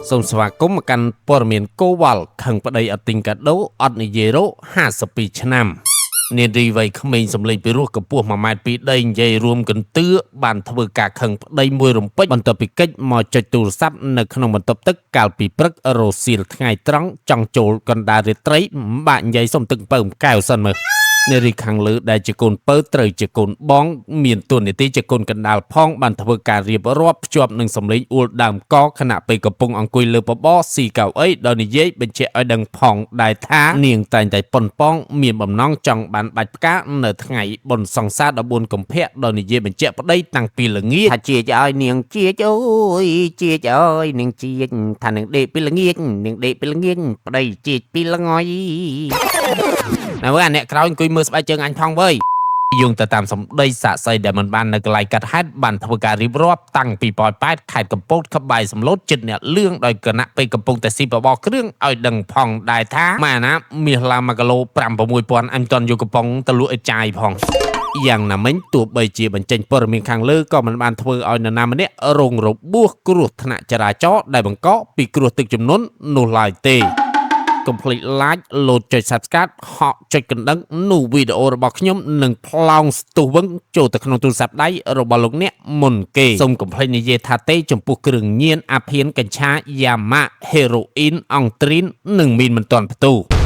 សូមស្វាគមន៍មកកាន់ព័ត៌មានកូវ៉ាល់ខឹងប្តីអត់ទិញកាដូអត់និយាយរក52ឆ្នាំនារីវ័យក្មេងសំលេងពីរោះកម្ពស់1ម៉ែត្រ2ដីនិយាយរួមកន្ទឿបានធ្វើការខឹងប្តីមួយរំពេចបន្ទាប់ពីកិច្ចមកចុចទូរស័ព្ទនៅក្នុងបន្ទប់ទឹកកាលពីព្រឹករសៀលថ្ងៃត្រង់ចង់ចូលកណ្ដាលរាត្រីមិនបាក់និយាយសុំទឹកអំពៅមួយកែវសិនមើល នារីខាងលើដែលជាកូនពៅត្រូវជាកូនបងមានតួនាទីជាកូនកណ្ដាលផងបានធ្វើការរៀបរាប់ភ្ជាប់នឹងសម្លេងអួលដើមកខណៈពេលកំពុងអង្គុយលើបបរស៊ីកៅអីដោយនិយាយបញ្ជាក់ឲ្យដឹងផងដែរថានាងតែងតែប៉ុនប៉ងមានបំណងចង់បានបាច់ផ្កានៅថ្ងៃបុណ្យសង្សារ14កុម្ភៈដោយនិយាយបញ្ជាក់ប្តីតាំងពីល្ងាច ថាជាចឲ្យនាងជាចអូយជាចឲ្យនាងជាចថានាងដេកពីល្ងាចនាងដេកពីល្ងាចប្តីជាចពីល្ងយ ណាវើអាអ្នកក្រោយអង្គុយមើលស្បែកជើងអញផងវើយយោងទៅតាមសម្ដីសាកសីដែលមិនបាននៅកន្លែងកាត់ហេតុបានធ្វើការរៀបរាប់តាំងពីប៉ោយប៉ែតខេត្តកំពតក្បែរសំឡូតចិត្តអ្នកលឿងដោយគណៈពេលកំពុងតែស៊ីបបរគ្រឿងឲ្យដឹងផងដែរថាម៉ែណាមាសឡើង1គីឡូ5 6000អញមិនទាន់យកកំប៉ុងទៅលក់ឲ្យចាយផងយ៉ាងណាមិញទោះបីជាបញ្ចេញព័ត៌មានខាងលើក៏មិនបានធ្វើឲ្យនរណាម្នាក់រងរបួសគ្រោះថ្នាក់ចរាចរណ៍ដែលបង្កពីគ្រោះទឹកជំនន់នោះឡើយទេ កុំភ្លេច like លោតចុច Subscribe ហក់ចុចកណ្ដឹងនោះវីដេអូរបស់ខ្ញុំនឹងផ្លោងស្ទុះវឹងចូលទៅក្នុងទូរស័ព្ទដៃរបស់លោកអ្នកមុនគេសូមកុំភ្លេចនិយាយថាទេចំពោះគ្រឿងញៀនអាភៀនកញ្ឆាយ៉ាម៉ាហេរ៉ូអ៊ីនអង់ទ្រីននិងមីនមិនទាន់ផ្ទុះ។